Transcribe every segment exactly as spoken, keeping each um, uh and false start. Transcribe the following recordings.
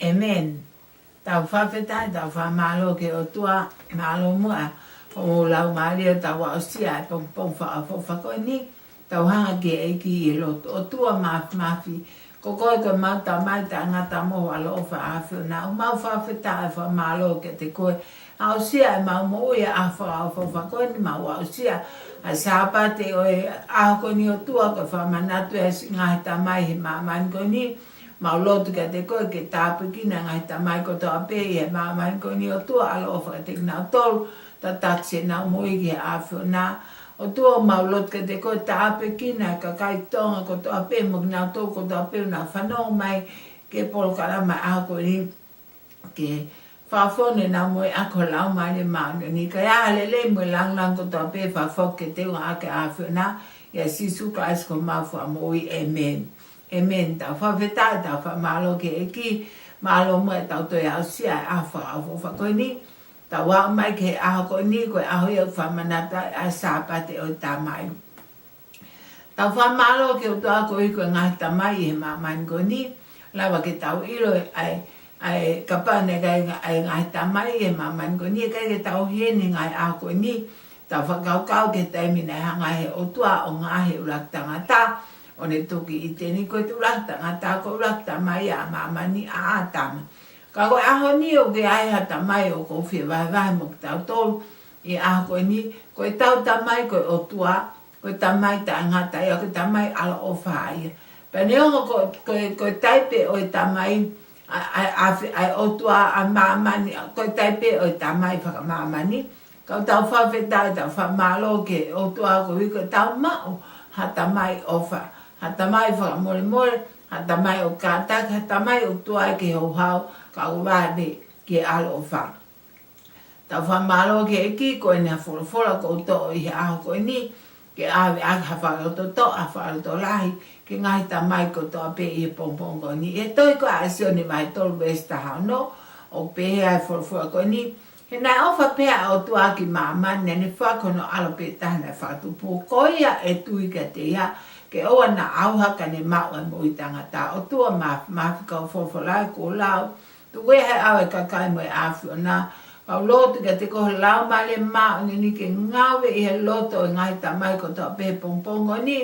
ʻĒmeni. Tau fakafetaʻi, tau fakamālō ki he ʻOtua, mālō muʻa hoʻomou laumālie ʻo tau aʻusia e pongipongi fakaʻofoʻofa ko eni, tau hanga ki he ʻEiki ʻi he lotu. ʻOtua Māfimafi, ko koe ko ʻemau Tamai taʻengata mo ho ʻaloʻofa ʻa e ʻAfiona, ʻoku mau fakafetaʻi, fakamālō kiate koe, aʻusia ʻemau moʻui ʻa e ʻaho fakaʻofoʻofa ko eni, mau aʻusia ʻa e Sāpate ʻo e ʻaho ko eni ʻOtua, ko e fakamanatu ʻa e siʻi ngaahi tamai he māmani ko eni, mau lotu kiate koe ke tāpuekina e ngaahi tamai kotoa pē ʻi he māmani ko eni ʻOtua, ʻaloʻofa kiate kinautolu, tataki siʻenau moʻui ki he ʻAfiona. ʻOtua mau lotu kiate koe, tāpuekina e kakai Tonga kotoa pē mo kinautolu kotoa pē ʻoku nau fanongo mai ki he polokalama ʻo e ʻaho ko eni, ke fakafonu ʻenau moʻui ʻaki ho Laumālie Māʻoniʻoni, kae ʻā e lelei mo e lāngilangi kotoa pē fakafoki ke teuʻaki ʻe he ʻAfiona, ʻia Sīsū Kalaisi ko homau Fakamoʻui. ʻĒmeni. ʻĒmeni. Tau fakafetaʻi, tau fakamālō ki he ʻEiki, mālō muʻa ʻetau toe aʻusia e ʻaho fakaʻofoʻofa ko eni, tau aʻu mai ki he ʻaho ko eni, ko e ʻaho ia ʻoku fakamanatu ai ʻa e Sāpate ʻo e Tamai. Tau fakamālō ki he ʻOtua koeʻuhi ko e ngaahi tamai ʻi he māmani ko eni, lava ke tau ʻilo ʻa e, ʻa e kapau naʻe ʻikai ʻa e ngaahi tamai ʻi he māmani ko eni, ʻe ʻikai ke tau ʻi heni he ngaahi ʻaho ko eni, tau fakakaukau ki he taimi naʻe hanga ʻe he ʻOtua ʻo ngaohi e ʻuluaki tangata, ʻo ne tuku ʻi ʻĪteni. Ko e ʻuluaki tangata, ko e ʻuluaki tamai ʻa māmani, ʻa ʻĀtama. Ka ko e ʻaho ni ʻoku ʻi ai ha tamai ʻoku ou fie vahevahe mo kitautolu ʻi he ʻaho ko eni, ko ʻetau Tamai ko e ʻOtua, ko e Tamai taʻengata ia, ko e Tamai ʻaloʻofa ia. Pea neongo ko, ko, ko e taipe ʻo e tamai ʻa, ʻa, ʻa, ʻa e ʻOtua ʻa māmani, ko e taipe ʻo e tamai fakamāmani, ka ʻoku tau fakafetaʻi, tau fakamālō ki he ʻOtua koeʻuhi ko ʻetau maʻu ha Tamai ʻofa, ha Tamai fakamolemole, ha Tamai ʻoku kātaki, ha Tamai ʻoku tuai ki he houhau, kae ʻoua pē ki he ʻaloʻofa. Tau fakamālō ki he ʻEiki, ko eni ha folofola kuo toʻo ʻi he ʻaho ko eni, ke ʻave ʻaki ha fakalototoʻa, ha fakalotolahi ki he ngaahi tamai kotoa pē ʻi he pongipongi ko eni. ʻI he tohi ko ia ʻa Sione vahe tolu veesi taha ono, ʻoku pehē ai e folofola ko eni: He naʻe ʻofa pehē ʻa e ʻOtua ki māmani, naʻa ne foaki hono ʻAlo pē taha naʻe fakatupu, ko ia ʻe tui kiate ia, ke ʻoua naʻa ʻauha ka ne maʻu ʻa e moʻui taʻengata. ʻOtua Māfimafi, ko e folofola ē kuo lau, tuku ē he ʻao ʻa e kakai mo e ʻAfiona. Kau lotu kiate koe ho Laumālie Māʻoniʻoni ke ngāue ʻi he loto ʻo e ngaahi tamai kotoa pē he pongipongi ko eni,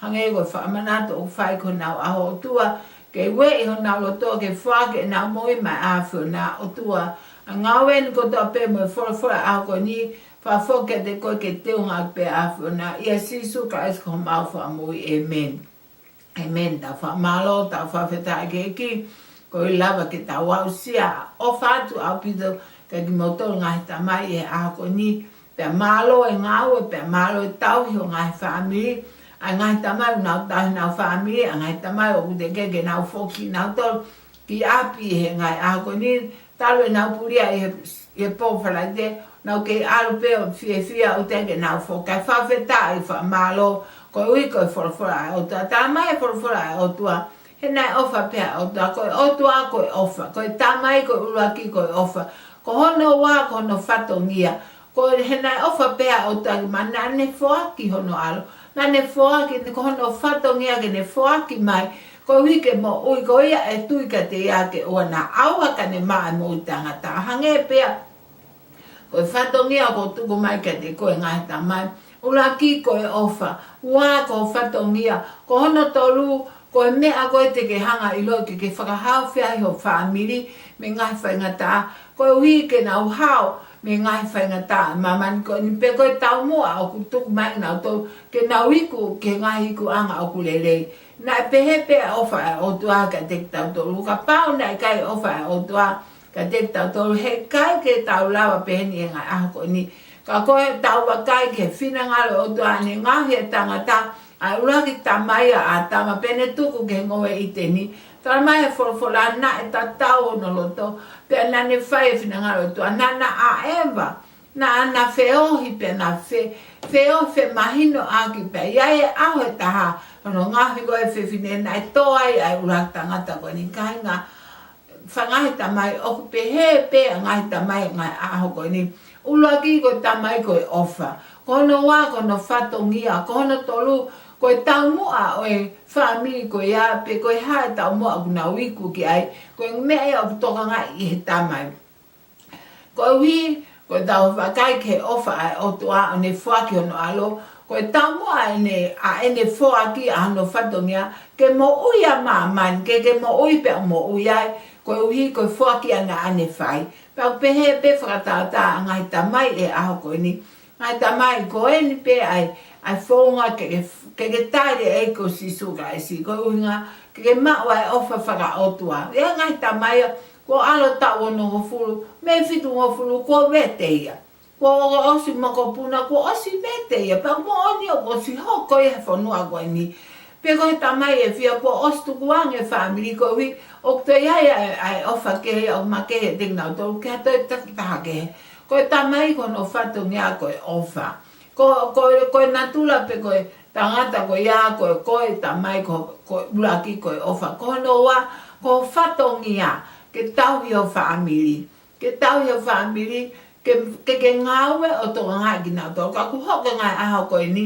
hangē ko e fakamanatu ʻoku fai ki honau ʻaho, ʻOtua, ke ueʻi honau loto ke foaki ʻenau moʻui maʻa e ʻAfiona, ʻOtua. ʻA e ngāue ni kotoa pē mo e folofola ʻo e ʻaho ko eni, fakafoki kiate koe ke teuʻaki pē ʻe he ʻAfiona, ʻia Sīsū Kalaisi ko homau Fakamoʻui. ʻĒmeni. ʻĒmeni. Tau fakamālō, tau fakafetaʻi ki he ʻEiki, koeʻuhi lava ke tau aʻusia. ʻOfa atu ʻaupito kiate kimoutolu ngaahi tamai ʻi he ʻaho ko eni, pea mālō e ngāue, pea mālō e tauhi ho ngaahi fāmili. ʻA e ngaahi tamai ʻoku nau tauhi honau fāmili, ʻa e ngaahi tamai ʻoku teʻeki ke nau foki kinautolu ki ʻapi he ngaahi ʻaho ko eni, talu ʻenau pulia ʻi he, ʻi he pō Falaite, nau kei ʻalu pē ʻo fiefia ʻo teʻeki ke nau foki. Kae fakafetaʻi, fakamālō, koeʻuhi ko e folofola ʻa e ʻOtua. Talamai ʻe he folofola ʻa e ʻOtua, he naʻe ʻofa pehē ʻa e ʻOtua. Ko e ʻOtua ko e ʻofa. Ko e Tamai ko e ʻuluaki ko e ʻofa. Ko hono ua ko hono fatongia. Ko e he naʻe ʻofa pehē ʻa e ʻOtua ki māmani, naʻa ne foaki hono ʻAlo. Naʻa ne foaki, ko hono fatongia ke ne foaki mai, koeʻuhi ke moʻui, ko ia ʻe tui kiate ia ke ʻoua naʻa ʻauha ka ne maʻu e moʻui taʻengata. Hangē pē ia ko e fatongia kuo tuku mai kiate koe, ngaahi tamai. ʻUluaki ko e ʻofa, ua ko e fatongia, ko hono tolu, ko e meʻa ko ē te ke hanga ʻo ʻiloʻi ke ke fakahaofi ai ho fāmili mei he ngaahi faingataʻa, koeʻuhi ke nau hao mei he ngaahi faingataʻa ʻo e māmani ko eni, pe ko e taumuʻa ʻoku tuku mai kinautolu ke nau iku ki he ngaahi ikuʻanga ʻoku lelei. Naʻe pehē pē ʻa e ʻofa ʻa e ʻOtua kiate kitautolu. Kapau naʻe ʻikai ʻofa ʻa e ʻOtua kiate kitautolu, heʻikai ke tau lava pehē ni he ngaahi ʻaho ko eni. Ka ko ʻetau vakai ki he finangalo ʻo e ʻOtua, naʻa ne ngaohi e tangata, ʻa e ʻuluaki tamai ʻa ʻĀtama, pea ne tuku ki he ngoue ʻi ʻĪteni. Talamai ʻe he folofola naʻe tatau hono loto, pea naʻa ne fai e finangalo ʻo e ʻOtua. Naʻa na ʻaʻeva, naʻa na feohi, pea na fe-, feohi femahinoʻaki, pea ʻi ai e ʻaho ʻe taha, hono ngaohi ko ē e fefine, naʻe tō ai ʻa e ʻuluaki tangata ko eni. Kāinga, fanga ngaahi tamai, ʻoku pehē pē ʻa e ngaahi tamai he ngaahi ʻaho ko eni. ʻUluaki ko e tamai ko e ʻofa. Ko hono ua ko hono fatongia. Ko hono tolu Ko e taumuʻa ʻo e fāmili ko ia, pe ko e hā e taumuʻa ʻoku nau iku ki ai, ko e meʻa ia ʻoku tokangaʻi ʻe he tamai. Koeʻuhi ko ʻetau vakai ki he ʻofa ʻa e ʻOtua ʻo ne foaki hono ʻAlo, ko e taumuʻa ʻene, ʻa ʻene foaki ʻa hono fatongia ke moʻui ʻa māmani, ke ke moʻui pea moʻui ai, koeʻuhi ko e foaki ʻana ʻa ʻene fai. Pea ʻoku pehē pē fakatātā ʻa e ngaahi tamai he ʻaho ko eni. Ngaahi tamai, ko eni pē ʻa e, ʻa e founga ke, ke, ke, ke tali ʻe he ʻEiki ko Sīsū Kalaisi, ko e ʻuhinga ke, ke maʻu ʻa e ʻofa fakaʻotua. ʻA e ngaahi tamai ia, kuo ʻalu taʻu onongofulu, mei fitungofulu, kuo vete ia. Kuo ʻosi mokopuna, kuo ʻosi vete ia. Pea moʻoni ʻoku ʻosi hoko ia he fonua ko eni. Pe ko e tamai ʻe fiha kuo ʻosi tukuange e fāmili koeʻuhi ʻoku toe ʻi ai ʻa e, ʻa e ʻofa kehe, ʻoku makehe ʻiate kinautolu ke ha toe takitaha kehe. Ko e tamai ko hono fatongia ko e ʻofa. Ko, ko, ko e natula pe ko e tangata ko ia, ko, ko e tamai ko, ko e ʻuluaki ko e ʻofa. Ko hono ua, ko e fatongia ke tauhi ho fāmili. Ke tauhi ho fāmili, ke, ke, ke ngāue ʻo tokangaʻi kinautolu. Ka ʻoku hoko e ngaahi ʻaho ko eni,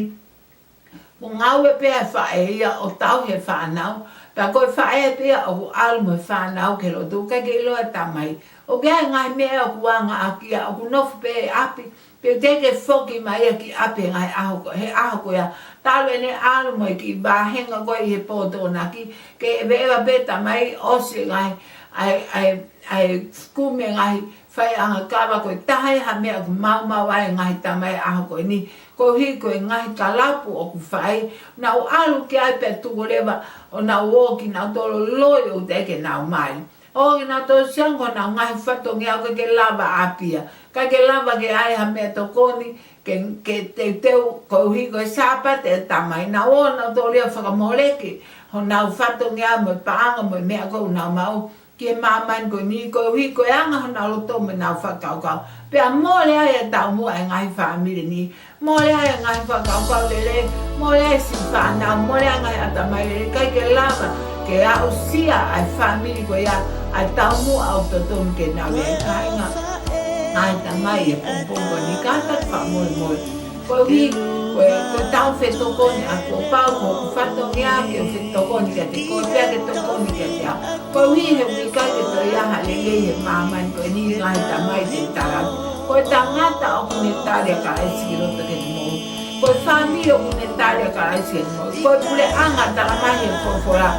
ko e ngāue pē ʻa e faʻē ia ʻo tauhi e fānau, pea ko e faʻē pē ia ʻoku ʻalu mo e fānau ki he lotu, ʻikai ke ʻilo e tamai. ʻOku ʻi ai e ngaahi meʻa ʻoku anga ʻaki ia, ʻoku nofo pē ʻi ʻapi, pea teʻeki ke foki mai ia ki ʻapi he ngaahi ʻaho ko, he ʻaho ko ia. Talu ʻene ʻalu mo e kiʻi vāhenga ko ē ʻi he pō Tokonaki, ke ʻeveʻeva pē tamai ʻosi e ngaahi, ʻa e, ʻa e, ʻa e kumi e ngaahi faiʻanga kava, ko e taha ia ha meʻa ʻoku maumau ai e ngaahi tamai he ʻaho ko eni. Koeʻuhi ko e ngaahi kalapu ʻoku fai, nau ʻalu ki ai pea tuku leva ʻo nau ō kinautolu loi ʻo teʻeki ke nau mai. ʻO kinautolu siʻi ange ko honau ngaahi fatongia ʻoku ʻikai ke lava ʻapia. ʻIkai ke lava ke ʻai ha meʻatokoni, ke, ke teuteu koeʻuhi ko e Sāpate ʻa e tamai. Nau ō nautolu ia ʻo fakamoleki honau fatongia mo e paʻanga mo e meʻa ʻoku nau maʻu ki he māmani ko eni, koeʻuhi ko e anga honau loto mo ʻenau fakakaukau. Pea mole ai e taumuʻa e ngaahi fāmili ni, mole ai e ngaahi fakakaukau lelei, mole ai siʻi fānau, mole ai e ngaahi ʻatamai lelei, ʻikai ke lava ke aʻusia ʻa e fāmili ko ia ʻa e taumuʻa ʻoku totonu ke nau ʻi ai. Kāinga, ngaahi tamai he pongipongi ko eni, kātaki fakamolemole. Koeʻuhi, ko e, ko ʻetau fetokoniʻaki, kuo pau ko hoku fatongia ke u fetokoni kiate koe, pea ke tokoni kiate au. Koeʻuhi he ʻoku ʻikai ke toe ʻi ai ha lelei he māmani ko eni, ngaahi tamai, te u tala atu. Ko e tangata ʻoku ne tali ʻa Kalaisi ki loto ke ne moʻui. Ko e fāmili ʻoku ne tali ʻa Kalaisi ke ne moʻui. Ko e puleʻanga, talamai ʻe he folofola,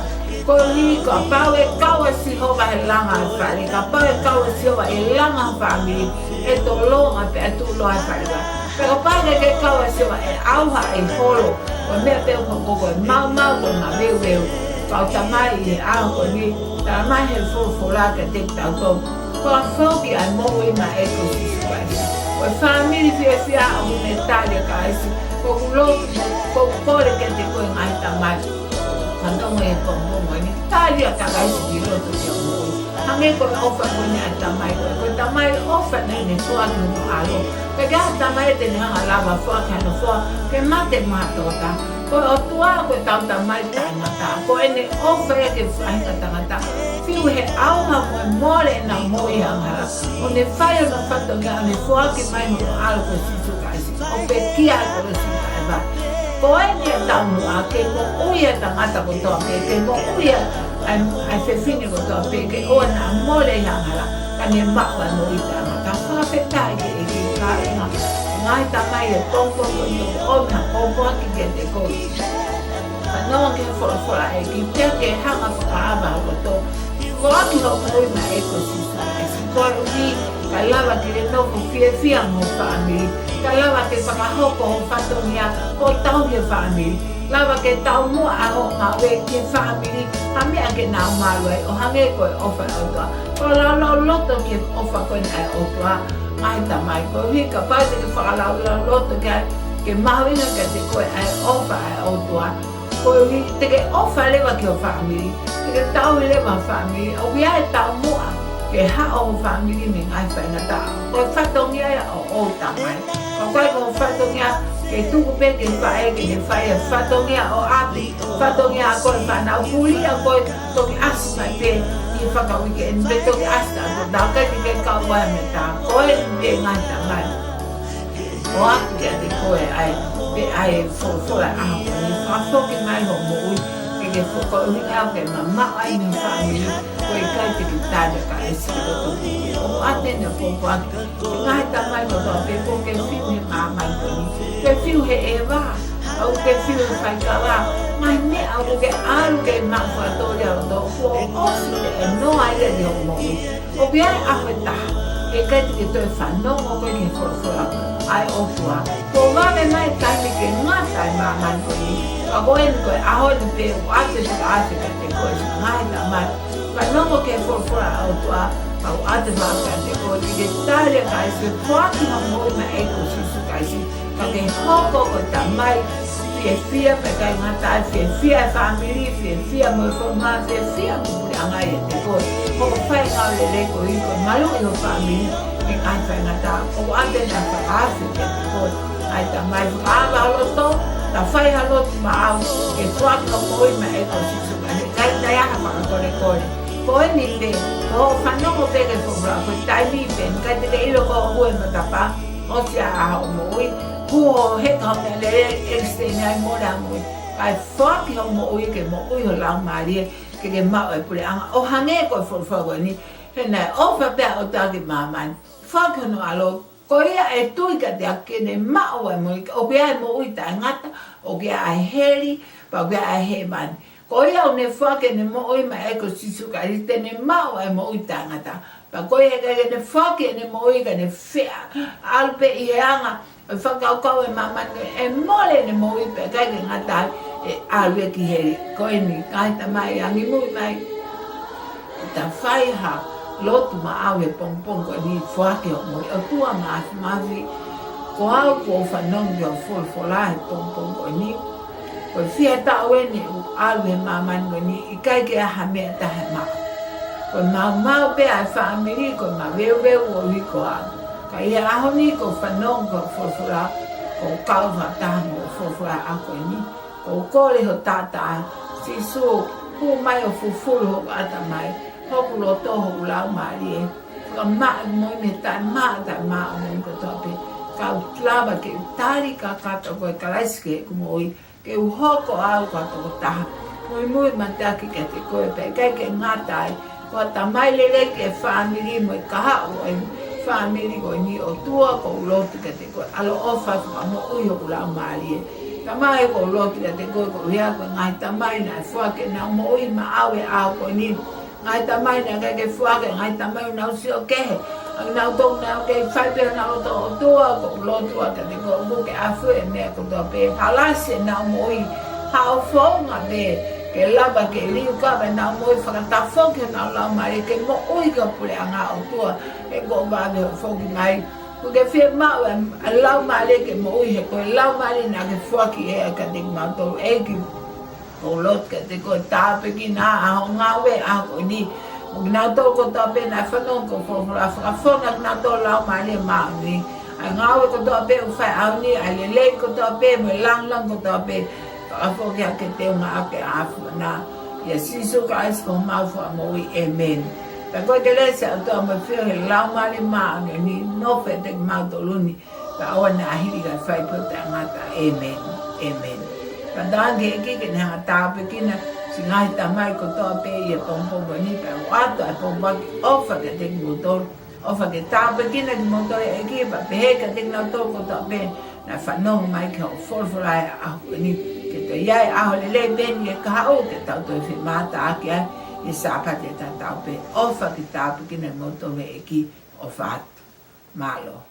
koeʻuhi kapau ʻe kau ʻa Sihova he langa ʻo e fale, kapau ʻe kau ʻa Sihova he langa ʻo e fāmili, ʻe tolonga pea ʻe tuʻuloa e fale. Pea kapau ʻe ʻikai ke kau ʻa Sihova, ʻe ʻauha, ʻe holo, ko e meʻa pē ʻoku hoko ko e maumau, ko e maveuveu. Kau tamai he ʻaho ko eni, talamai ʻe he folofola kiate kitautolu, fakafoki ʻa e moʻui maʻa e ʻEiki ko Sīsū Kalaisi. Ko e fāmili fiefia ʻoku ne tali ʻa Kalaisi. Ko ʻeku lotu, ko ʻeku kole kiate koe ngaahi tamai, fanongo he pongipongi ni, tali ʻa Kalaisi ki loto ki hoʻo moʻui. Hangē ko e ʻofa ko eni ʻa e tamai ko ē. Ko e tamai ʻofa naʻa ne foaki hono ʻAlo. Pea ʻikai ha tamai te ne hanga ʻo lava ʻo foaki hano foha ke mate maʻa ha tokotaha. Ko e ʻOtua ko ʻetau Tamai taʻengata. Ko ʻene ʻofa ia ki he faʻahinga tangata, fiu he ʻauha mo e mole ʻenau moʻui angahala, ʻo ne fai hono fatongia, ʻo ne foaki mai hono ʻAlo ko Sīsū Kalaisi ʻo pekia ʻi he kolosi ʻi Kalevale. Ko eni e taumuʻa, ke moʻui e tangata kotoa pē, ke moʻui ʻa e, ʻa e fefine kotoa pē, ke ʻoua naʻa mole ʻi he angahala, ka ne maʻu ʻa e moʻui taʻengata. Fakafetaʻi ki he ʻEiki, kāinga. Ngaahi tamai, he pongipongi ni ʻoku ou ʻomi ha pōpoaki kiate koe. Fanongo ki he folofola ʻa e ʻEiki, pea ke hanga ʻo fakaava ho loto. Foaki hoʻo moʻui maʻa e ʻEiki ko Sīsū Kalaisi, koeʻuhi kae lava ke ke nofo fiefia mo ho fāmili, kae lava ke fakahoko ho fatongia ʻo tauhi e fāmili, lava ke taumuʻa ʻa hoʻo ngāue ki he fāmili, ha meʻa ke nau malu ai, ʻo hangē ko e ʻofa ʻa e ʻOtua. Fakalaulauloto ki he ʻofa ko eni ʻa e ʻOtua, ngaahi tamai, koeʻuhi kapau te ke fakalaulauloto ki ai, ke mahuʻinga kiate koe ʻa e ʻofa ʻa e ʻOtua. Koeʻuhi te ke ʻofa leva ki ho fāmili, te ke tauhi leva ho fāmili, ʻoku ʻi ai e taumuʻa ke haʻo ho fāmili mei he ngaahi faingataʻa. Ko e fatongia ia ʻo hoʻo tamai. Ka ʻoku ʻikai ko ho fatongia ke tuku pē ki he faʻē ke ne fai e fatongia ʻo ʻapi, fatongia ʻa koe fānau, puli ʻa koe, toki ʻasi mai pē ʻi he fakauike eni, pe toki ʻasi taʻoto, tau kai ke ke kau ai mei he tā. Ko eni pē ngaahi tamai, ʻoatu kiate koe ʻa e Pea ʻai e folofola ʻaho ko eni, fakafoki mai hoʻo moʻui, ke ke fokotuʻu ʻi he ʻaho ke mamaʻo ai mei he fāmili, ʻoku ʻikai te ke tali ʻa Kalaisi ki loto. ʻOku ʻoatu ʻene pōpoaki ki he ngaahi tamai kotoa pē, ʻoku ke fiu he māmani ko eni, ke fiu he ʻeva, ʻoku ke fiu he faikava, ngaahi meʻa ʻoku ke ʻalu ke maʻu fakatōliʻa ʻo tō, kuo ʻosi e noa ia ʻi hoʻo moʻui. ʻOku ʻi ai e ʻaho ʻe taha, ʻe ʻikai te ke toe fanongo koe ki he folofola ʻa e ʻOtua. Kuo vave mai e taimi ke ngata e māmani ko eni. Ka ko eni ko e ʻaho ni pē ʻoku ʻoatu e fakaafe kiate koe, siʻi ngaahi tamai. Fanongo ki he folofola ʻa e ʻOtua, ʻoku ʻoatu e fakaafe kiate koe, ke ke tali ʻa Kalaisi, foaki hoʻo moʻui maʻa e ʻEiki ko Sīsū Kalaisi. Ka ke hoko ko e tamai fiefia, pea ʻikai ngata ai, fiefia e fāmili, fiefia mo e fonua, fiefia mo e puleʻanga ʻiate koe. Ko e fai ngāue lelei koeʻuhi ko e maluʻi ho fāmili mei he ngaahi faingataʻa. ʻOku ʻoatu ʻene fakaafe kiate koe, ngaahi tamai, fakaava ho loto, pea fai ha lotu maʻau, ke foaki hoʻo moʻui maʻa e ʻEiki ko Sīsū Kalaisi. ʻIkai toe ʻi ai ha fakakolekole. Ko eni pē, ko hoʻo fanongo pē ki he folofola, ko e taimi pē, ʻikai te ke ʻilo koe ʻe hū e matapā, ʻosi ʻa hoʻo moʻui, kuo heka hoʻo meʻalele, ʻekisiteini ai, mole hoʻo moʻui. Kae foaki hoʻo moʻui ke moʻui ho laumālie, ke ke maʻu e puleʻanga. ʻO hangē ko e folofola ko eni, he naʻe ʻofa pē ʻa e ʻOtua ki māmani, foaki hono ʻAlo, ko ia ʻe tui kiate ia ke ne maʻu ʻa e moʻui, ʻoku ʻi ai e moʻui taʻengata, ʻoku ʻi ai e heli, pea ʻoku ʻi ai e hēvani. Ko ia ʻoku ne foaki ʻene moʻui maʻa e ʻEiki ko Sīsū Kalaisi, te ne maʻu ʻa e moʻui taʻengata. Pea ko ia ʻe ʻikai ke ne foaki ʻene moʻui, ka ne feʻaluʻalu pē ʻi he anga ʻo e fakakaukau ʻo e māmani, ʻe mole ʻene moʻui, pea ʻikai ke ngata ai, ʻe ʻalu ia ki heli. Ko eni, ngaahi tamai, angimui mai, ta fai ha lotu maʻau he pongipongi ko eni, foaki hoʻo moʻui. ʻOtua Māfimafi, ko au kuo u fanongo ki hoʻo folofola he pongipongi ko eni. Ko e fiha taʻu eni ʻeku ʻalu he māmani ko eni, ʻikai ke ʻi ai ha meʻa ʻe taha ʻe maʻu. Ko e maumau pē ʻa e fāmili, ko e maveuveu koeʻuhi ko au. Ka ʻi he ʻaho ni kuo u fanongo ki hoʻo folofola, kuo u kau fakataha mo hoʻo folofola he ʻaho ko eni. ʻOku ou kole ho taʻataʻa, Sīsū, hū mai ʻo fufulu hoku ʻatamai, hoku loto, hoku laumālie. Fakamaʻa e moʻui mei he taʻemaʻa, taʻemaʻa ʻo e moʻui kotoa pē. Ka u lava ke u tali kakato koe Kalaisi ki heʻeku moʻui, ke u hoko au ko ha tokotaha muimui mateaki kiate koe, pea ʻikai ke ngata ai, ko ha tamai lelei ki he fāmili mo e kahaʻu ʻo e fāmili ko eni. ʻOtua, ʻoku ou lotu kiate koe, ʻaloʻofa fakamoʻui hoku laumālie. Tamai, ʻoku ou lotu kiate koe koeʻuhi ko e ngaahi tamai naʻe foaki ʻenau moʻui maʻau he ʻaho ko eni. Ngaahi tamai naʻe ʻikai ke foaki, ngaahi tamai ʻoku nau sio kehe. ʻA kinautolu naʻa nau kei fai pē honau loto, ʻOtua, ʻoku ou lotu atu kiate koe, ʻoku ke ʻafioʻi e meʻa kotoa pē, halasi ʻenau moʻui, haʻo founga pē, ke lava ke liukava ʻenau moʻui, fakatafoki honau laumālie ke moʻui ki ho puleʻanga, ʻOtua, he kuo vave hoʻo foki mai. ʻOku ke fiemaʻu ʻa e laumālie ke moʻui, he ko e laumālie naʻa ke foaki ia kiate kimautolu, ʻEiki. ʻOku ou lotu kiate koe, tāpuekina ʻa hoʻo ngāue he ʻaho ko eni. Mo kinautolu kotoa pē naʻe fanongo ki hoʻo folofola, fakafonu kinautolu ʻe he Laumālie Māʻoniʻoni. ʻA e ngāue kotoa pē ʻoku fai he ʻaho ni, ʻa e lelei kotoa pē, mo e lāngilangi kotoa pē, fakafoki ʻaki ke teunga ʻaki ʻa e ʻAfiona. ʻIa Sīsū Kalaisi ko homau Fakamoʻui, ʻēmeni. Pea ko e kelesi ʻa e ʻOtua mo e feohi ʻa e Laumālie Māʻoniʻoni, nofo ʻiate kimautolu ni, pea ʻoua naʻa hili kae fai pē ʻo taʻengata. ʻĒmeni. ʻĒmeni. Fakatauange ki he ʻEiki ke ne hanga ʻo tāpuekina siʻi ngaahi tamai kotoa pē ʻi he pongipongi ni, pea ʻoatu ʻa e pōpoaki ʻofa kiate kimoutolu. ʻOfa ke tāpuekina kimoutolu ʻe he ʻEiki, pea pehē kiate kinautolu kotoa pē naʻe fanongo mai ki hoʻo folofola he ʻaho ko eni. Ke toe ʻi ai e ʻaho lelei pē eni ʻi he kahaʻu, ke tau toe femātaaki ai ʻi he Sāpate tatau pē. ʻOfa ke tāpuekina kimoutolu ʻe he ʻEiki. ʻOfa atu. Mālō.